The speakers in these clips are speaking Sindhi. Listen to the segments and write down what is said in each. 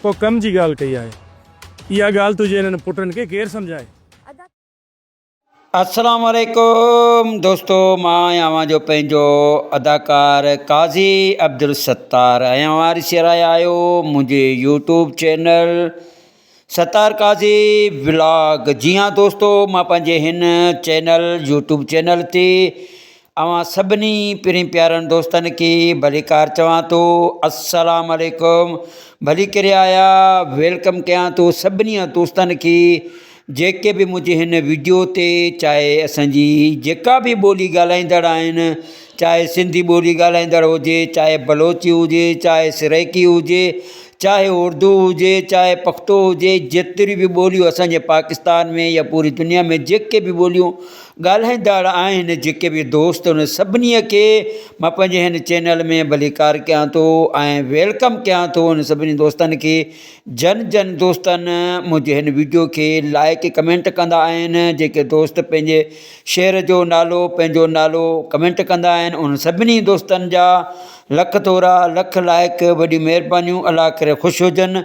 ڪو ڪم جي ڳالهه ڪئي آهي. اها ڳالهه تنهنجي انهن پٽن کي ڪير سمجهائي؟ السلام عليڪم دوستو مان آهيان اوهان جو پنهنجو اداڪار قاضي عبدالستار ۽ اوهان ڏسي رهيا آهيو منهنجي YouTube channel Sattar Qazi vlog جي ها دوستو مان پنهنجي هن چينل يوٽيوب چينل تي اوهان سڀني پرين پيارن دوستن کي ڀليڪار چوان ٿو السلام عليڪم ڀلي ڪري آيا welcome ڪيان ٿو سڀني دوستن کي جيڪي به منهنجي هن ويڊيو تي چاهي اسانجي جيڪا به ٻولي ڳالهائيندڙ آهن چاهي سنڌي ٻولي ڳالهائيندڙ هجي چاهي بلوچي هجي چاهي سرائيڪي هجي چاهي اردو هجي چاهي پختو هجي جيتريون به ٻوليون اسانجي پاڪستان ۾ يا پوري دنيا ۾ جيڪي به ٻوليون ڳالهائيندڙ آهن جيڪي به دوست ان سڀني کي مان پنهنجي هن چينل ۾ ڀليڪار ڪيان ٿو ۽ welcome ڪيان ٿو ان سڀني دوستن کي جن جن دوستن منهنجي هن ويڊيو کي لائڪ ڪمينٽ ڪندا آهن جيڪي دوست پنهنجي شعر جو نالو پنهنجو نالو ڪمينٽ ڪندا آهن ان سڀني دوستن جا لک ٿورا لک لائق وڏيون مهربانيون الله ڪري خوش هجن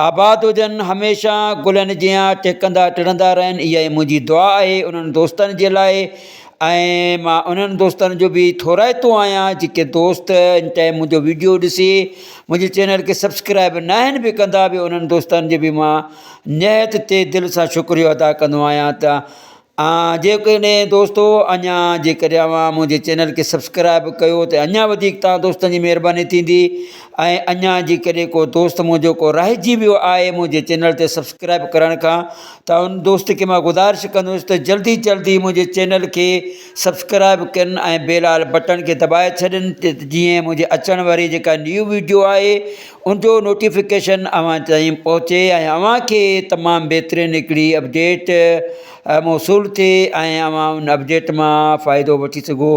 آباد هجن هميشه گلن جيان ٽهڪندا ٽڙندا رهن اها ئي منهنجي دعا آهي انهن دوستن جي لاء ۽ مان انهن دوستن جو به ٿورائتو آهيان جيڪي دوست ان ٽائيم منهنجو ويڊيو ڏسي منهنجي چينل کي سبسڪرائب ناهن به ڪندا به انهن دوستن جو به مان نهايت تي دل سان شڪريو ادا ڪندو آهيان ته جيڪڏهن دوستو اڃا جيڪڏهن اوهان منهنجي چينل کي سبسڪرائب ڪيو ته اڃا وڌيڪ توهان دوستن جي مهرباني ٿيندي ۽ اڃا جيڪڏهن ڪو دوست منهنجو ڪو رهجي ويو آهي منهنجي چينل تي سبسڪرائب ڪرڻ کان ته ان دوست کي مان گذارش ڪندس ته جلدي جلدي منهنجي چينل کي سبسڪرائب ڪن ۽ بيل آل بٽڻ کي دٻائي ڇڏين ته جيئن منهنجي اچڻ واري جيڪا نيو ويڊيو آهي ان جو نوٽيفڪيشن اوهان تائين پهچي ۽ اوهان کي تمام بهترين هڪڙي اپڊيٽ موصول ٿئي ۽ اوهان ان اپڊيٽ مان فائدو وٺي سگهو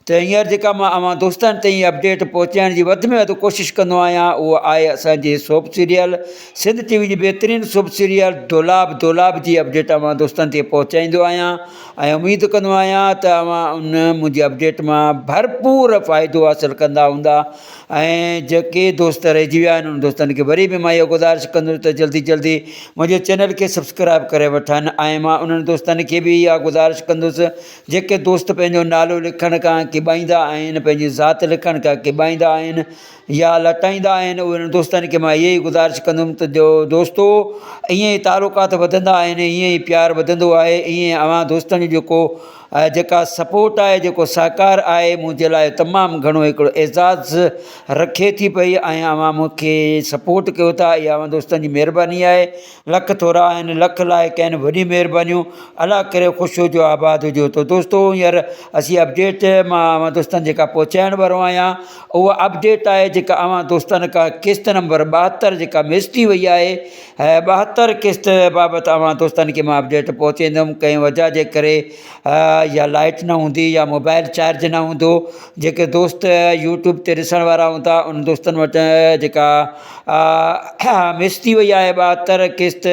ته هينئر جيڪا مان اوهان دوستن تائين اپڊيٽ پهچائڻ جي وڌ ۾ وڌ ڪوشش ڪندو آهيان اهو آهي اسانجي سوپ سيريل سنڌ ٽي وي جي بهترين سوپ سيريل دولاب دولاب جي اپڊيٽ اوهان دوستن تائين پهچائيندو آهيان ۽ اميد ڪندو آهيان ته اوهان ان منهنجي اپڊيٽ مان ڀرپور فائدو حاصل ڪندا هوندا ۽ جيڪي دوست رهجي ويا آهن انهن دوستن کي وري به مان اهو گذارش ڪندس ته جلدي جلدي منهنجي چينل کي سبسڪرائب ڪري وٺن ۽ مان انهن دوستن کي به اها گذارش ڪندس جيڪي دوست پنهنجو نالو لکڻ کان ڪيٻائيندا آهن پنهنجي ذات لکڻ کان ڪيٻائيندا آهن يا لٽائيندا آهن انهن دوستن کي مان اها ئي گذارش ڪندم ته جو دوستو ائين ئي تعلقات وڌندا آهن ائين ئي پيار وڌندو آهي ائين اوهان دوستن جو جيڪو جيڪا سپورٽ آهي جيڪو سهڪار آهي منهنجي لاء تمام گهڻو هڪڙو اعزاز رکي ٿي پئي ۽ اوهان مون کي سپورٽ ڪيو ٿا اها اوهان دوستن جي مهرباني آهي لک ٿورا آهن لک لائق آهن وڏي مهربانيون الله ڪري خوش هجو آباد هجو ته دوستو هينئر اسين اپڊيٽ مان اوهان دوستن جيڪا پهچائڻ وارو آهيان اها اپڊيٽ آهي جيڪا اوهان دوستن کان قسط نمبر 72 جيڪا مس ٿي وئي آهي 72 قسط بابت اوهان دوستن کي مان اپڊيٽ پهچائيندم ڪنهن وجه جي ڪري يا لائٽ نه هوندي يا موبائل چارج نه هوندو جيڪي دوست يوٽيوب تي ڏسڻ وارا هوندا ان دوستن وٽ جيڪا مس ٿي وئي آهي 72 قسط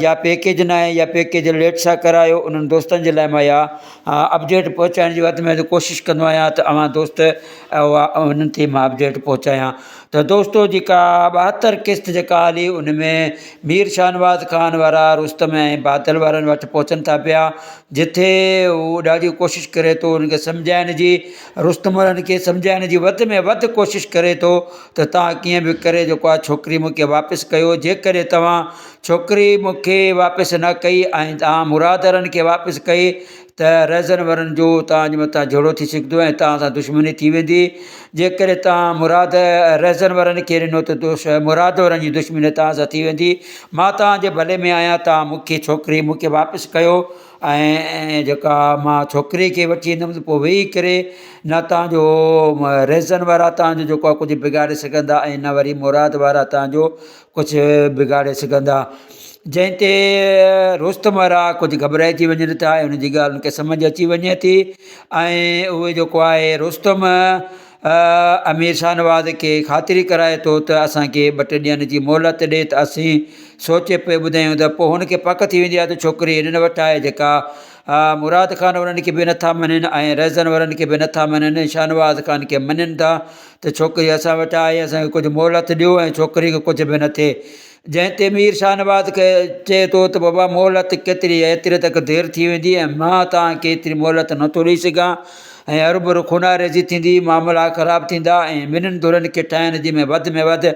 يا پيڪيج نه آهي يا پيڪيج ليٽ سان ڪرايو انهن دوستن جي لاء مان اها اپڊيٽ پهچائڻ جي وڌ ۾ وڌ ڪوشش ڪندو آهيان ته اوهان دوست انهن تي مان اپڊيٽ پهچايان ته دوستو جيڪا 72 قسط جيڪا هلي ان ۾ مير شاهنواز خان وارا رستم ۽ بادل وارن وٽ پهچن ٿا پيا جتي هو ڏاڍي ڪوشش ڪري ٿو انهن کي سمجهائڻ جي رستم وارن کي سمجهائڻ جي وڌ ۾ وڌ ڪوشش ڪري ٿو ته توهان ڪيئن به ڪري جيڪو آهي ڇوڪري مون کي واپس ڪيو جيڪڏهن توهان ڇوڪري مون کي واپس نه ڪئي ۽ توهان مراد وارن کي واپس ڪئي ته رهزن ورن جو توهان جي مٿان جهيڙو ٿي سگهندو ۽ توهان سان دشمني ٿي ويندي. جيڪڏهن توهان مراد رهزن ورن کي ڏنو ته مراد ورن جي دشمني توهان سان ٿي ويندي. مان توهان جي ڀلي ۾ آهيان، توهان مون کي ڇوڪري مون کي واپس ڪيو ۽ جيڪا مان ڇوڪري کي وٺي ايندم ته پوء ويهي ڪري نه توهان جو رهزن وارا توهان جو جيڪو آهي ڪجهه بگاڙي سگهندا ۽ نه وري مراد وارا توهان جو ڪجهه بگاڙي سگهندا. جنهن تي رستم وارا ڪجهه گهٻرائجي وڃن ٿا ۽ ان جي ڳالهه ان کي سمجهه اچي وڃي ٿي ۽ اهي جيڪو آهي رستم امير شاهنواز کي خاطري ڪرائي ٿو ته اسان کي ٻه ٽي ڏينهن جي مهلت ڏي ته اسين سوچي پوء ٻڌايون ته پوء هن کي پڪ ٿي ويندي آهي ته ڇوڪري هنن وٽ آهي جيڪا مراد خان وارن کي به نٿا مڃين ۽ رهزن وارن کي به نٿا مڃين شاهنواز خان کي مڃين ٿا ته ڇوڪري اسان وٽ آهي اسان کي ڪجهه مهلت ڏيو ۽ ڇوڪري کي ڪجهه به نه ٿئي جنهن تي مير شاهنواز کي چئي ٿو ته بابا مهلت ڪيتري ايتري تڪ دير ٿي ويندي ۽ مان توهان کي ايتري مهلت نٿو ڏئي سگهان ۽ هروڀرو خوناريزي ٿيندي معاملا خراب ٿيندا ۽ ٻنهين ڌرين کي ٺاهڻ جي ۾ وڌ ۾ وڌ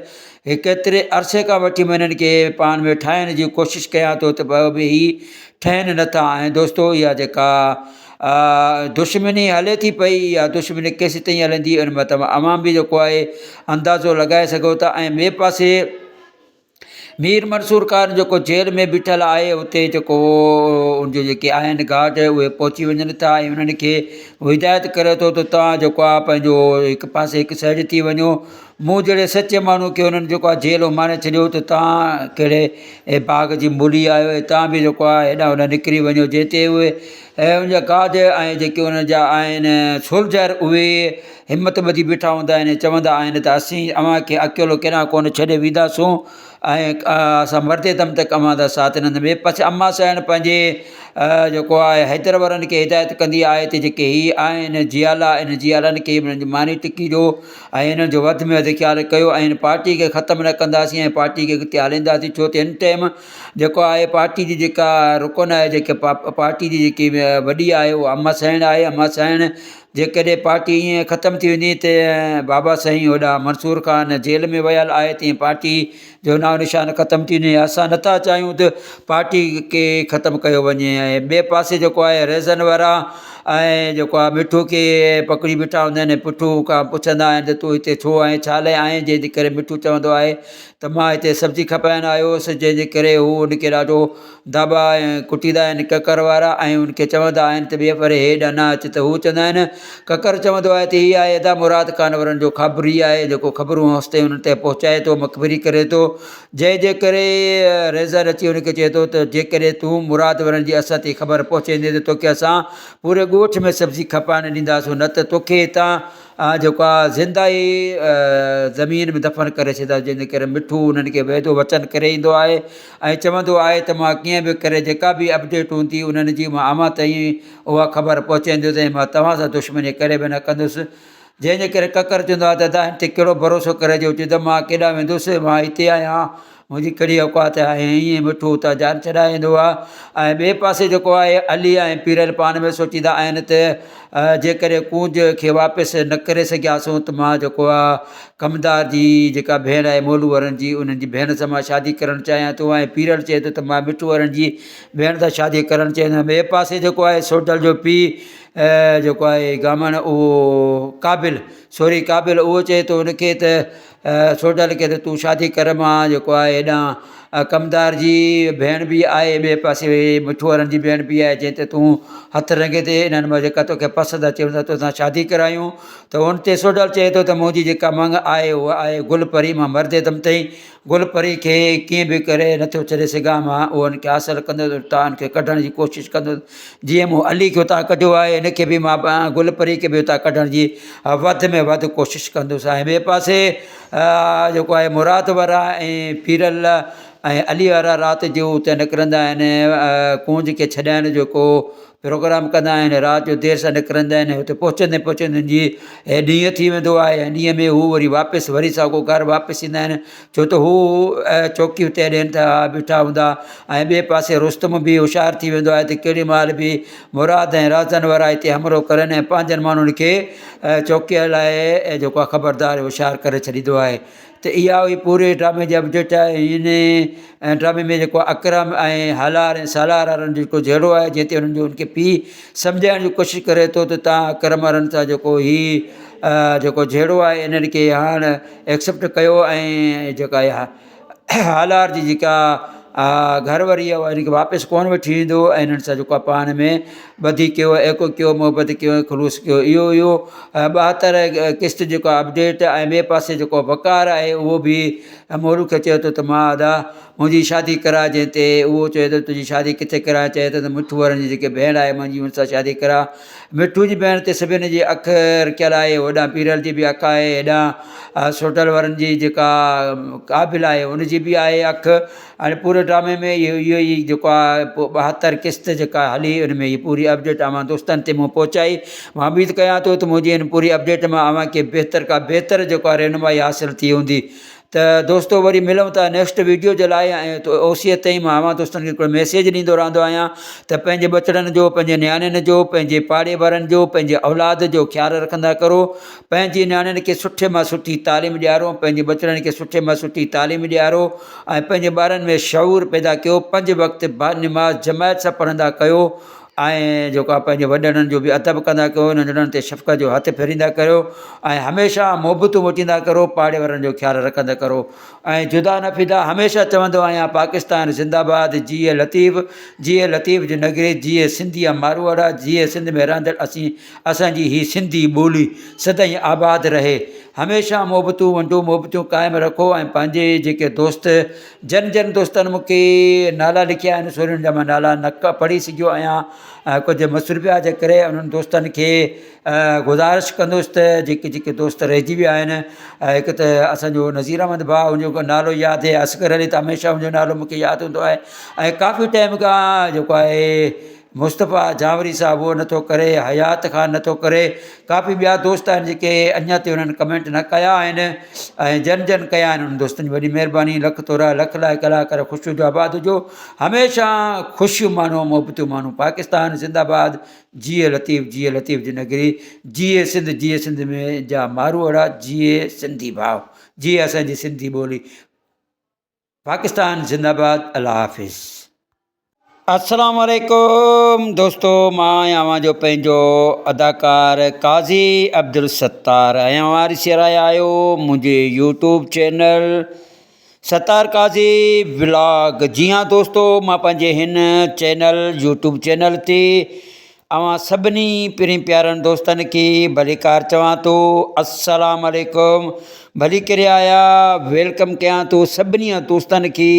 ڪيتري عرصي کان وٺي مان انهن کي پاڻ ۾ ٺاهڻ جي ڪوشش ڪيان ٿو ته به هي ٺهن نٿا ۽ دوستو اها جيڪا دشمني هلي ٿي پئي اها دشمني ڪيسيتائين هلندي ان مان توهان عوام به جيڪو آهي اندازو لڳائي سگهو ٿا ۽ ٻئي پاسي مير منصور خان جيڪو جيل ۾ بيٺل آهي اتي جيڪو ان جو جيڪي آهن گارڊ اهي پهچي وڃن ٿا ۽ انهن کي هدايت ڪري ٿو ته توهان جيڪو آهي پنهنجو هڪ پاسي هڪ سائيڊ ٿي وڃو مون جهڙي سچي ماڻهو کي انهن جيڪو آهي جيل اماڻي ڇڏيو ته توهان ڪهڙي باغ جي مولي آهيو ۽ توهان به جيڪو آهي هيڏانهن هوڏانهن نڪري وڃو جنهن تي اهي ان جا گارڊ ۽ جيڪي انهن جا آهن سولجر اهي همت ٻڌي بيٺا هوندا آهن ۽ چوندا آهن ته اسين اوهان کي اڪيلو ڪيڏانهن ڪونه ڇڏي وينداسون ۽ اسان مردي دم تڪ اوهان دا ساٿ ڏينداسين ٻئي پاسي امان سائڻ پنهنجي جيڪو آهي حيدر وارن کي هدايت ڪندي آهي ته جيڪي هي آهن جيالا ان جيالن کي انهن جي ماني ٽڪي ڏيو ۽ انهن جو وڌ ۾ وڌ خيال ڪيو ۽ هن پارٽي کي ختم نه ڪنداسين ۽ پارٽي کي اڳتي هلائينداسين ڇو ته هن ٽائيم جيڪو آهي پارٽي جي جيڪا رڪن آهي جيڪي پارٽي جي جيڪي وڏي آهي اها اما سائڻ آهي اما سائڻ جيڪڏهن پارٽي ائين ختم ٿي ويندي ته بابا سائين هوڏانهن منصور خان جيل ۾ ويل آهي تيئن پارٽي جو نانء نشان ختم ٿي وڃي اسان نٿا چاهيون ته پارٽي کي ختم ڪيو وڃي ۽ ٻئي پاسي جيڪو آهي ريزن وارا ۽ جيڪو آهي مٺو کي پڪڙي بيٺا هوندا آهن ۽ پٺو کان پڇندا آهن ته تون هتي ڇو آئين ڇا لاء آئين جنهن جي ڪري مٺو چوندو آهي ته مان هتي سبزي کپائڻ آيو هوس جنهن جي ڪري هو ان کي ڏاڍو داٻا ۽ ڪٽيندا آهن ڪڪر وارا ۽ ان کي چوندا آهن ته ٻئي ڀيري هيڏانهن نه اچ ته هو چوندا آهن ڪڪر چوندو آهي ته هي آهي ادا مراد خان وارن جو خابري آهي جيڪو خبرون هوستائين انهن تائين پهچائي ٿو مخبري ڪري ٿو جنهن جي ڪري ريزر اچي ان کي چئي ٿو ته جيڪڏهن تون مراد وارن جي اسان تائين خبر پهچائيندين ته توکي اسان پوري ڳوٺ ۾ سبزي کپائڻ ڏينداسون نه ته توکي هتان جيڪو آ زنده ئي زمين ۾ دفن ڪري ڇڏيندا جنهن جي ڪري مٺو انهن کي وعدو وچن ڪري ايندو آهي ۽ چوندو آهي ته مان ڪيئن به ڪري جيڪا به اپڊيٽ هوندي انهن جي مان اوهان تائين اها خبر پهچائيندس ۽ مان توهان سان دشمني ڪڏهن به نه ڪندس جنهن جي ڪري ڪڪر چوندو آهي ته ادا هن تي ڪهڙو ڀروسو ڪري جو چوي ته مان ڪيڏانهن ويندس مان هتي آهيان منهنجي ڪهڙي اوقات آهي ۽ ائين مٺو اتان جان ڇڏائي ايندو آهي ۽ ٻئي پاسي جيڪو آهي علي ۽ پيرل پاڻ ۾ سوچيندا آهن ته جيڪڏهن ڪونج کي واپس نه ڪري سگهياسون ته مان جيڪو آهي ڪمدار جي جيڪا ڀيڻ آهي مولو وارن جي انهن جي ڀيڻ سان مان شادي ڪرڻ چاهيان ٿو ۽ پيرل چئي ٿو ته مان مٺو وارن جي ڀيڻ سان شادي ڪرڻ چاهيندو آهيان ٻئي پاسي جيڪو آهي سوڍل جو پيء جيڪو آهي گامڻ اهو قابل سوري قابل اهو چئي ٿو ان کي ته سوڍل کي ته تون شادي ڪر مان جيڪو آهي هيڏانهن ڪمدار جي ڀيڻ به آهي ٻئي پاسي مٺو وارن جي ڀيڻ به آهي جنهن تي تون هٿ رنگي تي انهن مان جيڪا توکي پسند اچي ان سان توسان شادي ڪرايون ته ان تي سوڍل چئي ٿو ته منهنجي جيڪا مڱ آهي اها آهي گل پري مان مردي دم تائين گل پري کي ڪيئن به ڪري نٿو ڇڏي سگهان مان اهو ان کي حاصل ڪندس اتان ان کي ڪڍڻ جي ڪوشش ڪندس جيئن مون علي کي اتان ڪڍيو آهي ان کي به مان گل پري کي به اتان ڪڍڻ جي وڌ ۾ وڌ ڪوشش ڪندس ۽ ٻئي پاسي جيڪو آهي مراد وارا ۽ پيرل ۽ علي وارا رات جو اتي نڪرندا آهن ڪونج کي ڇڏائڻ جو ڪو پروگرام ڪندا آهن رات جو دير سان نڪرندا آهن اتي پهچندي پهچندي جي ڏينهن ٿي ويندو آهي ۽ ڏينهن ۾ هو وري واپس وري ساڳو گهر واپس ايندا آهن ڇو ته هو چوڪي اتي ڏين ٿا بيٺا هوندا ۽ ٻئي پاسي رستم به هوشيار ٿي ويندو آهي ته ڪهڙي مهل به مراد ۽ رازن وارا هتي حملو ڪرن ۽ پنهنجن ماڻهن کي چوڪيء لاء جيڪو آهي خبردار هوشيار ڪري ڇڏيندو آهي ته اها هئي پوري ڊرامي جي اپڊيٽ آهي هن ڊرامي ۾ جيڪو اڪرم ۽ هالار ۽ سالار وارن جو جيڪو جهيڙو آهي جنهن تي هنن جو ان کي پيء سمجهائڻ جي ڪوشش ڪري ٿو ته تان اڪرم وارن سان جيڪو هي جيڪو جهيڙو آهي انهن کي هاڻ ايڪسيپٽ ڪيو ۽ جيڪا اها هالار جي جيڪا گهر واري آهي اها هن کي واپس ڪونه وٺي ايندو ۽ هنن سان جيڪو آهي پاڻ ۾ ٻڌي ڪيو ايڪو ڪيو محبت ڪيو ۽ خلوص ڪيو اهو اهو 72 قسط جيڪو اپڊيٽ ۽ ٻئي پاسي جيڪو وقار آهي اهو به مولو کي چئي ٿو ته مان ادا منهنجي شادي ڪراء جنهن تي اهو چئي ٿو تنهنجي شادي ڪٿي ڪرايان چئي ٿو ته مٺو وارن جي جيڪي ڀيڻ آهي منهنجي ان سان شادي ڪراء مٺو جي ڀيڻ تي سڀني جي اک رکيل آهي هوڏانهن پيرل جي به اک آهي هيڏانهن سوڍل وارن جي جيڪا قابل آهي ان جي به آهي اک ۽ پوري پوري ڊرامي ۾ اهو اهو ئي جيڪو آهي پوء 72 قسط جيڪا هلي ان ۾ هي پوري اپڊيٽ اوهان دوستن تي مون پهچائي. مان اميد ڪيان ٿو ته منهنجي هن پوري اپڊيٽ مان اوهان کي بهتر کان بهتر جيڪو آهي رهنمائي حاصل ٿي هوندي. ته دوستو وري ملون ٿا نيڪسٽ ويڊيو جي لاء ۽ اوسيء تائين مان اوهان دوستن کي هڪڙو ميسيج ڏيندو رهندو آهيان ته پنهنجي ٻچڙن جو پنهنجي نياڻين جو پنهنجي پاڙي وارن جو پنهنجي اولاد جو خيال رکندا ڪرو پنهنجي نياڻين کي سٺي مان سٺي تعليم ڏيارو پنهنجي ٻچڙن کي سٺي مان سٺي تعليم ڏيارو ۽ پنهنجي ٻارن ۾ شعور پيدا ڪيو پنج وقت با نماز جماعت سان پڙهندا ڪيو ۽ جيڪو آهي پنهنجي وڏڙن جو به ادب ڪندا ڪيو ننڍڙن تي شفقت جو هٿ ڦيريندا ڪريو ۽ هميشه محبتون وٽيندا ڪرو پاڙي وارن جو خيال رکندا ڪرو ۽ جدا نه فدا هميشه چوندو آهيان پاڪستان زنده باد جيئي لطيف جيئي لطيف جي نگري جيئي سنڌي جا ماروئڙا جيئي سنڌ ۾ رهندڙ اسين اسان جي هي سنڌي ٻولي سدائين آباد رهي هميشه محبتون ونڊو محبتون قائم رکو ۽ پنهنجي جيڪي دوست جن جن دوستن مون کي نالا لکيا آهن سو انهن جا مان نالا نه پڙهي سگهيو آهيان ۽ ڪجهه مصروفيات جي ڪري انهن دوستن کي گذارش ڪندس ته جيڪي جيڪي دوست رهجي ويا آهن هڪ ته اسانجو نذير احمد ڀاء ان جو نالو ياد آهي اصغر علي ته هميشه ان جو نالو مون کي ياد هوندو آهي ۽ ڪافي ٽائيم کان جيڪو آهي مصطفيٰ جانوري صاحب اهو نٿو ڪري، حيات خان نٿو ڪري، ڪافي ٻيا دوست آهن جيڪي اڃا تائين انهن ڪمينٽ نه ڪيا آهن ۽ جن جن ڪيا آهن انهن دوستن جي وڏي مهرباني لک ٿورا لک لائق الله ڪري خوش هجو آباد هجو هميشه خوشيون ماڻو محبتون ماڻو پاڪستان زنده باد جيئي لطيف جيئي لطيف جي نگري جيئي سنڌ جيئي سنڌ ۾ جا ماروئڙا جيئي سنڌي ڀاء جيئي اسان جي سنڌي ٻولي پاڪستان زنده باد الله حافظ. السلام عليڪم دوستو مان آهيان اوهان جو پنهنجو اداڪار قاضي عبدالستار ۽ اوهان ڏسي رهيا آهيو منهنجي YouTube channel Sattar Qazi vlog جي ها دوستو مان پنهنجي هن چينل يوٽيوب چينل تي اوهان سڀني پرين پيارن دوستن کي ڀليڪار چوان ٿو السلام عليڪم ڀلي ڪري آيا welcome ڪيان ٿو سڀني دوستن کي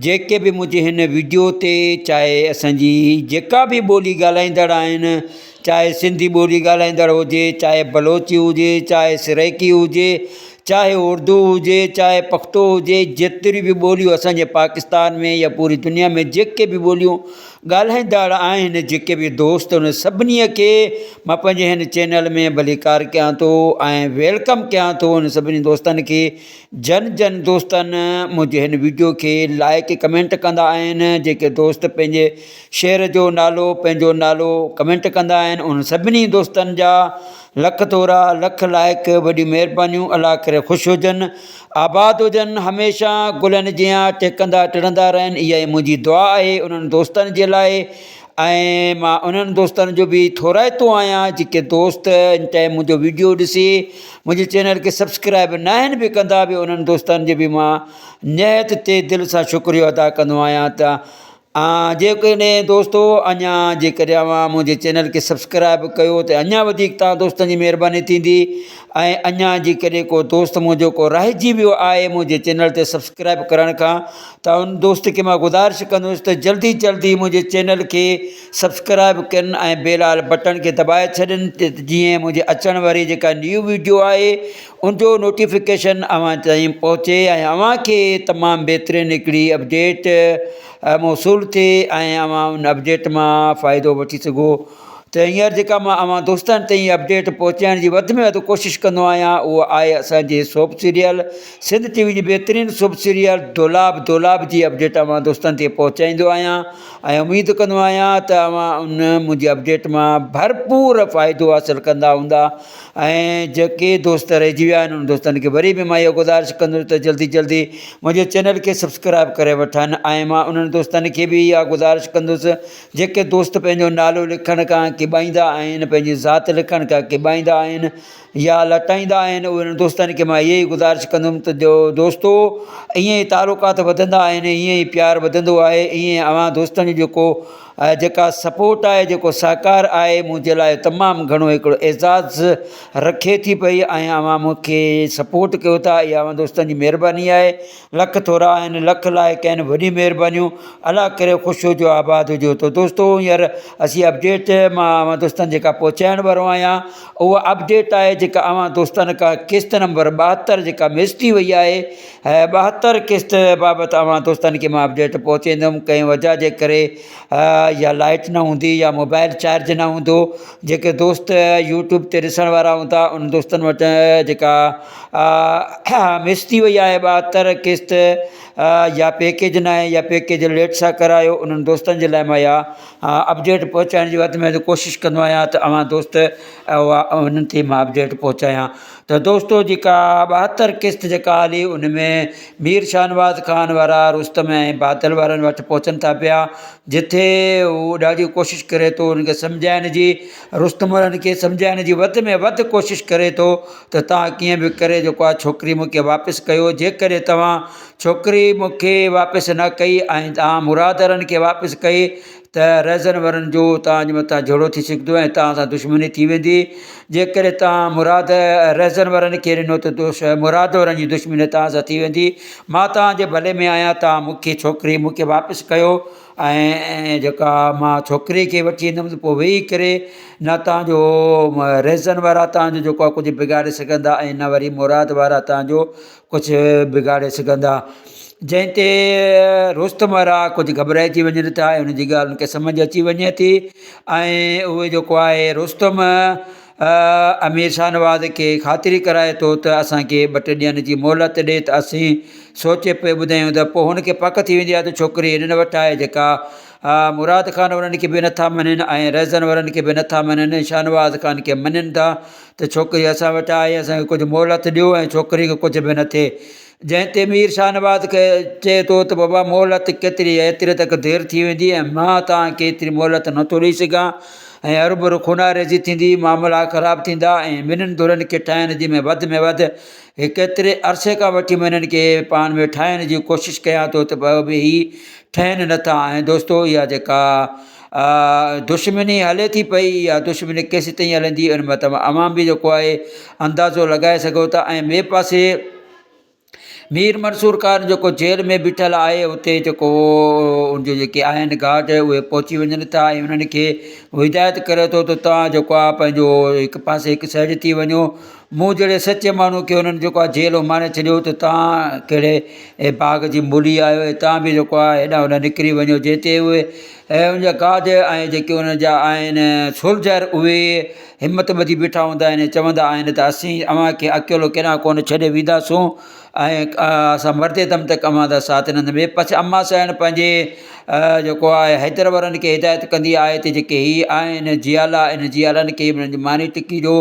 جيڪي به منهنجي هن ويڊيو تي چاهي اسانجي جيڪا به ٻولي ڳالهائيندڙ آهن چاهي سنڌي ٻولي ڳالهائيندڙ هجي چاهي بلوچي هجي چاهي سرائيڪي هجي چاهي اردو هجي چاهي پختو هجي جيتريون به ٻوليون اسانجي پاڪستان ۾ يا پوري دنيا ۾ جيڪي به ٻوليون ڳالهائيندڙ آهن جيڪي به دوست ان سڀني کي مان پنهنجي هن چينل ۾ ڀليڪار ڪيان ٿو ۽ welcome ڪيان ٿو ان سڀني دوستن کي جن جن دوستن منهنجي هن ويڊيو کي لائڪ ڪمينٽ ڪندا آهن جيڪي دوست پنهنجي شهر جو نالو پنهنجو نالو ڪمينٽ ڪندا آهن ان سڀني دوستن جا لک ٿورا لک لائق وڏيون مهربانيون الله ڪري خوش هجن آباد هجن هميشه گلن جيان ٽهڪندا ٽڙندا رهن اها ئي منهنجي دعا آهي انهن دوستن جي لاء ۽ مان انهن دوستن جو به ٿورائتو آهيان جيڪي دوست ان ٽائيم منهنجو ويڊيو ڏسي منهنجي چينل کي سبسڪرائب ناهن به ڪندا به انهن دوستن جو به مان نهايت تي دل سان شڪريو ادا ڪندو آهيان ته جيڪڏهن دوستو اڃا جيڪڏهن اوهان منهنجي چينل کي سبسڪرائب ڪيو ته اڃا وڌيڪ توهان دوستن جي مهرباني ٿيندي ۽ اڃا جيڪڏهن ڪو دوست منهنجو ڪو رهجي ويو آهي منهنجي چينل تي سبسڪرائب ڪرڻ کان ته ان دوست کي مان گذارش ڪندس ته جلدي جلدي منهنجي چينل کي سبسڪرائب ڪن ۽ بيل آل بٽڻ کي دٻائي ڇڏن ته جيئن منهنجي اچڻ واري جيڪا نيو ويڊيو آهي ان جو نوٽيفڪيشن اوهان تائين پهچي ۽ اوهان کي تمام بهترين هڪڙي اپڊيٽ موصول ٿئي ۽ اوهان ان اپڊيٽ مان فائدو وٺي سگهو ته هينئر جيڪا مان اوهان دوستن تائين اپڊيٽ پهچائڻ جي وڌ ۾ وڌ ڪوشش ڪندو آهيان اهو آهي اسان جي سوپ سيريل سنڌ ٽي وي جي بهترين سوپ سيريل دولاب دولاب جي اپڊيٽ اوهان دوستن تائين پهچائيندو آهيان ۽ اميد ڪندو آهيان ته اوهان ان منهنجي اپڊيٽ مان ڀرپور فائدو حاصل ڪندا هوندا ۽ جيڪي دوست رهجي ويا آهن انهن دوستن کي وري به مان اهو گذارش ڪندس ته جلدي جلدي منهنجي چينل کي سبسڪرائب ڪري وٺن ۽ مان انهن دوستن کي به اها گذارش ڪندس جيڪي دوست پنهنجو نالو لکڻ کان ڪيٻائيندا آهن پنهنجي ذات لکڻ کان ڪيٻائيندا آهن يا لٽائيندا آهن انهن دوستن کي مان اها ئي گذارش ڪندم ته جو دوستو ائين ئي تعلقات وڌندا آهن ائين ئي پيار وڌندو آهي ائين اوهان دوستن جو جيڪو جيڪا سپورٽ آهي جيڪو سهڪار آهي منهنجي لاء تمام گهڻو هڪڙو اعزاز رکي ٿي پئي ۽ اوهان مون کي سپورٽ ڪيو ٿا اها اوهان دوستن جي مهرباني آهي لک ٿورا آهن لک لائق آهن وڏي مهربانيون الله ڪري خوش هجو آباد هجو ته دوستو هينئر اسين اپڊيٽ مان اوهان دوستن جيڪا پهچائڻ وارو آهيان اها اپڊيٽ آهي جيڪا اوهان دوستن کان قسط نمبر 72 جيڪا مس ٿي وئي آهي 72 قسط بابت اوهان دوستن کي مان اپڊيٽ پهچائيندم ڪنهن وجه جي ڪري يا لائٽ نه هوندي يا موبائل چارج نه هوندو جيڪي دوست يوٽيوب تي ڏسڻ وارا هوندا ان دوستن وٽ جيڪا مس ٿي وئي آهي 72 قسط يا پيڪيج نه آهي يا پيڪيج ليٽ سان ڪرايو انهن دوستن جي لاء مان اها اپڊيٽ پهچائڻ جي وڌ ۾ وڌ ڪوشش ڪندو آهيان ته اوهان دوست انهن تي مان اپڊيٽ پهچايان ته دوستو جيڪا 72 قسط جيڪا هلي ان ۾ مير شاهنواز خان وارا رستم ۽ بادل وارن وٽ پهچن ٿا پيا جتي هو ڏاڍي ڪوشش ڪري ٿو انهن کي سمجهائڻ جي رستم وارن کي سمجهائڻ جي وڌ ۾ وڌ ڪوشش ڪري ٿو ته توهان ڪيئن به ڪري جيڪو آهي ڇوڪري مون کي واپس ڪيو جيڪڏهن توهان ڇوڪري مون کي واپس نه ڪئي ۽ توهان مراد وارن کي واپس ڪئي ته رهزن ورن جو توهان جي مٿان جهيڙو ٿي سگهندو ۽ توهان سان دشمني ٿي ويندي. جيڪڏهن توهان مراد رهزن ورن کي ڏنو ته مراد ورن جي دشمني توهان سان ٿي ويندي. مان توهان جي ڀلي ۾ آهيان، توهان مون کي ڇوڪري مون کي واپس ڪيو ۽ جيڪا مان ڇوڪري کي وٺي ايندم ته پوء ويهي ڪري نه توهان جو رهزن وارا توهان جو جيڪو آهي ڪجهه بگاڙي سگهندا ۽ نه وري مراد وارا توهان جو ڪجهه بگاڙي سگهندا. جنهن تي رستم وارا ڪجهه گهٻرائجي وڃن ٿا ۽ ان جي ڳالهه ان کي سمجهه اچي وڃي ٿي ۽ اهي جيڪو آهي رستم امير شاهنواز کي خاطري ڪرائي ٿو ته اسان کي ٻه ٽي ڏينهن جي مهلت ڏي ته اسين سوچي پوء ٻڌايون ته پوء هن کي پڪ ٿي ويندي آهي ته ڇوڪري هنن وٽ آهي جيڪا مراد خان وارن کي به نٿا مڃين ۽ رهزن وارن کي به نٿا مڃين شاهنواز خان کي مڃين ٿا ته ڇوڪري اسان وٽ آئي، اسان کي ڪجهه مهلت ڏيو ۽ ڇوڪري کي ڪجهه به نه ٿئي. جنهن تي مير شاهنواز کي چئي ٿو ته بابا مهلت ڪيتري ايتري تڪ دير ٿي ويندي ۽ مان توهان کي ايتري مهلت نه ٿو ڏئي سگهان ۽ هروڀرو خوناريزي ٿيندي، معاملا خراب ٿيندا ۽ ٻنهين ڌرين کي ٺاهڻ جي ۾ وڌ ۾ وڌ ڪيتري عرصي کان وٺي مان انهن کي پاڻ ۾ ٺاهڻ جي ڪوشش ڪيان ٿو ته پوء به هي ٺهن نه ٿا ۽ دوستو اها جيڪا دشمني هلي ٿي پئي اها دشمني ڪيسيتائين هلندي ان مان توهان عوام به جيڪو آهي اندازو لڳائي سگهو ٿا ۽ ٻئي پاسي مير منصور خان جيڪو جيل ۾ بيٺل آهي اتي جيڪو ان جو جيڪي آهن گارڊ اهي پهچي وڃن ٿا ۽ انهن کي هدايت ڪري ٿو ته توهان جيڪو آهي پنهنجو هڪ پاسي هڪ سائيڊ ٿي وڃو مون جهڙي سچي ماڻهو کي انهن جيڪو آهي جيل اماڻي ڇڏيو ته توهان ڪهڙي باغ جي مولي آهيو ۽ توهان به جيڪو آهي هيڏانهن هوڏانهن نڪري وڃو جنهن تي اهي ۽ ان جا گارڊ ۽ جيڪي انهن جا آهن سولجر اهي همت ٻڌي بيٺا هوندا آهن ۽ چوندا آهن ته اسين اوهان کي اڪيلو ڪيڏانهن ڪونه ڇڏي وينداسون ۽ اسان مردي دم تڪ اوهان سان ساٿ ڏينداسين ٻئي پاسي اما سائڻ پنهنجي جيڪو آهي حيدر وارن کي هدايت ڪندي آهي ته جيڪي هي آهن جيالا ان جيالن کي انهن جي ماني ٽڪي ڏيو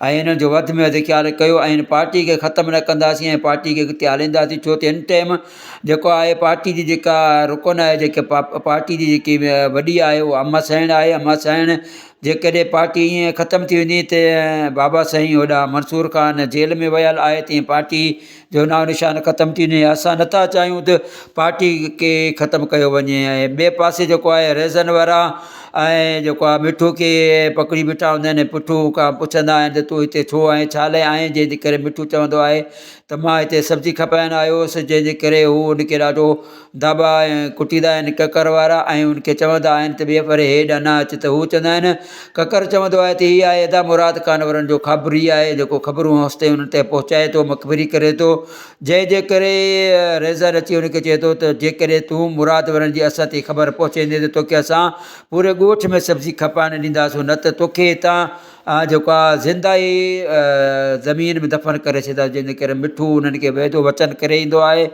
۽ انهن جو وڌ ۾ وڌ خيال ڪيو ۽ هن پارٽي کي ختم نه ڪنداسين ۽ پارٽي کي اڳتي هلائينداسين ڇو ته هن ٽائيم جيڪو آهي پارٽي جي جيڪا رڪن آهي جيڪي پارٽي جي جيڪي وڏي آهي اها اما سائڻ آهي اما سائڻ جيڪڏهن پارٽي ائين ختم ٿي ويندي ته بابا سائين هوڏا منصور خان جيل ۾ ويل آهي تيئن پارٽي جو نانء نشان ختم ٿي وڃي اسان نٿا چاهيون ته پارٽي کي ختم ڪيو وڃي ۽ ٻئي پاسي جيڪو آهي رهزن وارا ۽ جيڪو آهي مٺو کي پڪڙي بيٺا هوندا آهن ۽ پٺو کان پڇندا آهن ته تون هتي ڇو آئين ڇا لاء آئين جنهن جي ڪري مٺو چوندو آهي ته مان هتي سبزي کپائڻ آيو هوس جنهن جي ڪري هو ان کي ڏاڍو داٻا ۽ ڪٽيندا آهن ڪڪر وارا ۽ ان کي چوندا آهن ته ٻئي ڀيري هيڏانهن نه اچ ته هو چوندا آهن ڪڪر چوندو آهي ته هي آهي ادا مراد خان ورن جو خابري آهي جيڪو خبرون هوستائين انهن تائين پهچائي ٿو مخبري ڪري ٿو جنهن جي ڪري ريزر اچي ان کي چئي ٿو ته جيڪڏهن تون مراد ورن جي اسان تائين خبر پهچائيندين ته توکي اسان پوري ڳوٺ ۾ سبزي کپائڻ ڏينداسون نه ته توکي هتان جيڪو آ زنده ئي زمين ۾ دفن ڪري ڇڏيندا جنهن جي ڪري مٺو انهن کي وعدو وچن ڪري ايندو آهي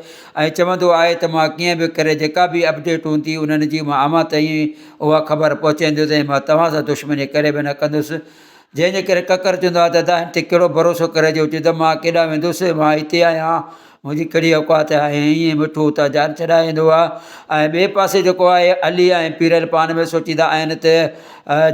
۽ چوندو آهي ته مان ڪيئن به ڪري جيڪا به اپڊيٽ هوندي انهن جي مان اوهان تائين اها خبر پهچائيندس ۽ مان توهان سان دشمني ڪري به نه ڪندس جنهن جي ڪري ڪڪر چوندو آهي دادا هن تي ڪهڙو ڀروسو ڪري جو چوندو مان ڪيڏانهن ويندس مان هتي آهيان. منهنجي ڪهڙي اوقات آهي ۽ ائين مٺو اتان جان ڇڏائيندو آهي ۽ ٻئي پاسي جيڪو آهي علي ۽ پيرل پاڻ ۾ سوچيندا آهن ته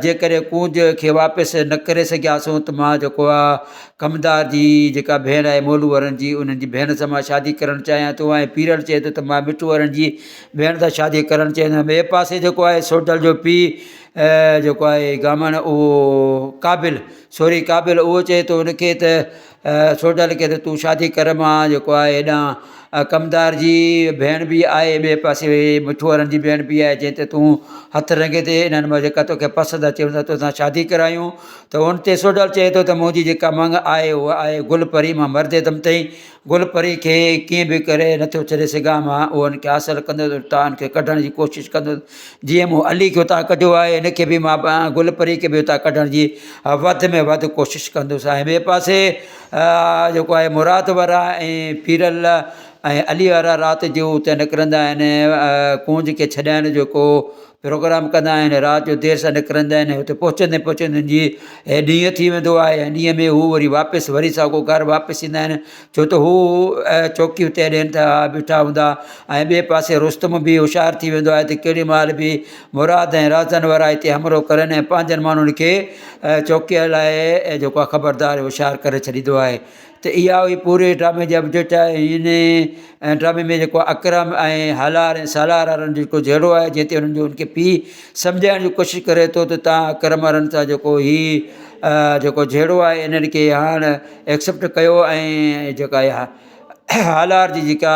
جيڪڏهن ڪونج کي واپس نه ڪري سگهياسون ته مان جيڪو آهي ڪمدار جي جيڪا ڀيڻ آهي مولو وارن جي انهن جي ڀيڻ سان مان شادي ڪرڻ چاهيان ٿو ۽ پيرل چئي ٿو ته مان مٺو وارن جي ڀيڻ سان شادي ڪرڻ چاهيندو آهيان ٻئي پاسي جيڪو آهي سوڍل جو پيء جيڪو آهي گامڻ اهو قابل سوري قابل اهو چئي ٿو ان کي ته سوڍل کي ته تون شادي ڪر مان جيڪو آهي هيڏانهن ڪمدار جي ڀيڻ به آهي ٻئي پاسي مٺو وارن جي ڀيڻ به آهي جنهن تي تون هٿ رنگي تي انهن مان جيڪا توکي پسند اچي ان سان توسان شادي ڪرايون ته ان تي سوڍل چئي ٿو ته منهنجي جيڪا مڱ آهي اها آهي گل پري مان مردي دم تائين گل پري کي ڪيئن به ڪري نٿو ڇڏي سگهان مان اهو ان کي حاصل ڪندس اتان ان کي ڪڍڻ جي ڪوشش ڪندس جيئن مون علي کي اتان ڪڍيو آهي هن کي به مان گل پري کي به اتان ڪڍڻ جي وڌ ۾ وڌ ڪوشش ڪندس ۽ ٻئي پاسي جيڪو آهي مراد وارا ۽ پيرل ۽ علي وارا رات جو اتي نڪرندا آهن ڪونج کي ڇڏائڻ جو ڪو پروگرام ڪندا آهن رات جو دير سان نڪرندا آهن اتي پهچندي پهچندي جي ڏينهن ٿي ويندو آهي ۽ ڏينهن ۾ هو وري واپس وري ساڳو گهر واپس ايندا آهن ڇو ته هو چوڪي اتي ڏين ٿا بيٺا هوندا ۽ ٻئي پاسي رستم به هوشيار ٿي ويندو آهي ته ڪهڙي مهل به مراد ۽ رازن وارا هتي حملو ڪرن ۽ پنهنجن ماڻهن کي چوڪيء لاء جيڪو آهي خبردار هوشيار ڪري ڇڏيندو آهي ته اها هئي پوري ڊرامي جي اپڊيٽ هن ڊرامي ۾ جيڪو اڪرم ۽ هالار ۽ سالار وارن جو جيڪو جهيڙو آهي جنهن تي هنن جو هن کي پيء سمجهائڻ جي ڪوشش ڪري ٿو ته تان اڪرم وارن سان جيڪو هي جيڪو جهيڙو آهي انهن کي هاڻ ايڪسيپٽ ڪيو ۽ جيڪا اها هالار جي جيڪا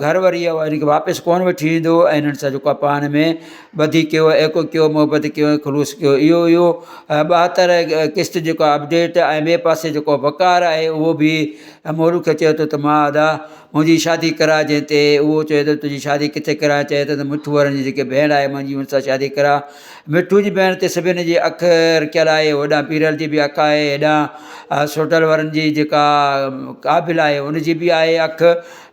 گهر واري آهي ان کي واپس ڪونه وٺي ايندو ۽ انهن سان جيڪو آهي پاڻ ۾ ٻڌي ڪيو ايڪو ڪيو محبت ڪيو ۽ خلوص ڪيو اهو اهو 72 قسط جيڪو اپڊيٽ ۽ ٻئي پاسي جيڪو وقار آهي اهو به مولو کي چئي ٿو ته مان ادا منهنجي شادي ڪراء جنهن تي اهو چئي ٿو تنهنجي شادي ڪٿي ڪرايان چئي ٿو ته مٺو وارن جي جيڪي ڀيڻ آهي منهنجي ان سان شادي ڪراء مٺو جي ڀيڻ تي سڀني جي اک رکيل آهي هوڏانهن پيرل جي به اک آهي هيڏانهن سوڍل وارن جي جيڪا قابل آهي ان جي به آهي اک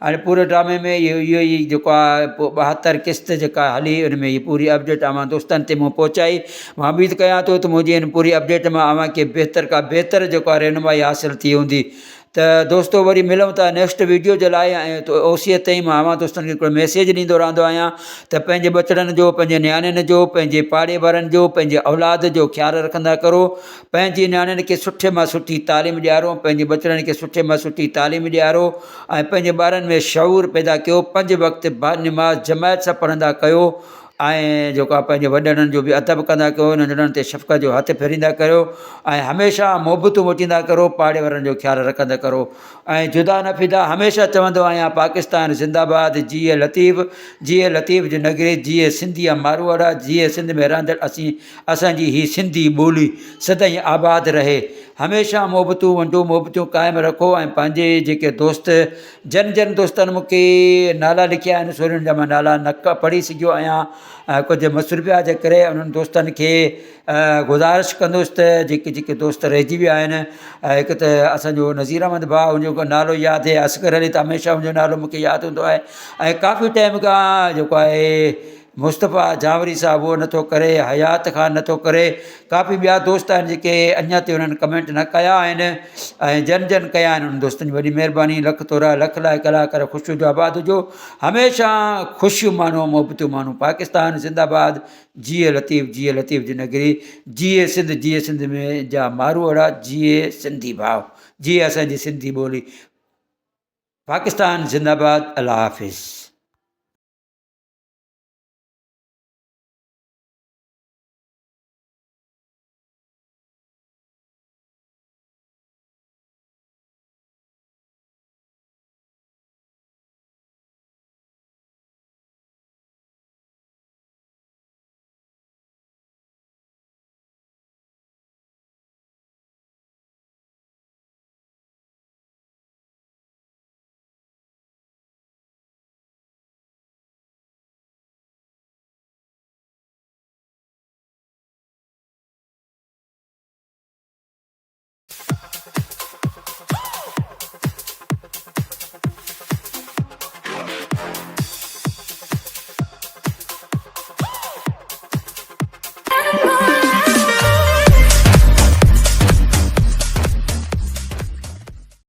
هاڻي پوري ڊرامي ۾ اهو اهو ئي جيڪو آهي 72 قسط جيڪا هلي ان ۾ هي پوري اپڊيٽ اوهان دوستن تي مون پهچائي مان اميد ڪيان ٿو ته منهنجي هن پوري اپڊيٽ مان اوهان کي بهتر کان بهتر جيڪو آهي رهنمائي حاصل ٿي هوندي ته دوستو وري ملون ٿا نيڪسٽ ويڊيو جي لاء ۽ اوسيء تائين مان اوهان دوستن کي هڪڙو ميسيج ڏيندو رهندو آهيان ته پنهنجي ٻچڙن جو پنهنجي نياڻين جو پنهنجي پاڙي وارن جو پنهنجي اولاد جو خيال رکندا ڪرو پنهنجي نياڻين کي سٺي مان سٺي تعليم ڏيارو پنهنجي ٻچڙن کي سٺي مان سٺي تعليم ڏيارو ۽ پنهنجي ٻارن ۾ شعور پيدا ڪيو پنج وقت با نماز جماعت سان پڙهندا ڪيو ۽ جيڪو آهي پنهنجي وڏڙن جو به ادب ڪندا ڪيو ننڍڙن تي شفقت جو هٿ ڦيريندا ڪريو ۽ هميشه محبتون وٽيندا ڪرو پاڙي وارن جو خيال رکندا ڪرو ۽ جدا نه فدا هميشه چوندو آهيان پاڪستان زنده باد جيئي لطيف جيئي لطيف جي نگري جيئي سنڌي جا ماروئڙا جيئي سنڌ ۾ رهندڙ اسين اسان جي هي سنڌي ٻولي سدائين آباد رهي هميشه محبتون ونڊو محبتون قائم رکو ۽ پنهنجي جيڪي دوست جن جن دوستن مون کي نالا لکيا آهن سو انهن جا مان نالا نه پڙهي سگهيو آهيان ۽ ڪجهه مصروفيات جي ڪري انهن دوستن کي گذارش ڪندس ته جيڪي جيڪي دوست رهجي ويا آهن هڪ ته اسانجو نظير احمد ڀاء ان جو نالو ياد آهي اصغر علي ته هميشه ان جو نالو مون کي ياد هوندو آهي ۽ ڪافي ٽائيم کان جيڪو آهي مصطفيٰ جانوري صاحب اهو نٿو ڪري، حيات خان نٿو ڪري، ڪافي ٻيا دوست آهن جيڪي اڃا تائين انهن ڪمينٽ نه ڪيا آهن ۽ جن جن ڪيا آهن انهن دوستن جي وڏي مهرباني لک ٿورا لک لائق الله ڪري خوش هجو آباد هجو هميشه خوشيون ماڻو محبتون ماڻو پاڪستان زنده باد جيئي لطيف جيئي لطيف جي نگري جيئي سنڌ جيئي سنڌ ۾ جا ماروئڙا جيئي سنڌي ڀاء جيئي اسان جي سنڌي ٻولي پاڪستان زنده باد الله حافظ.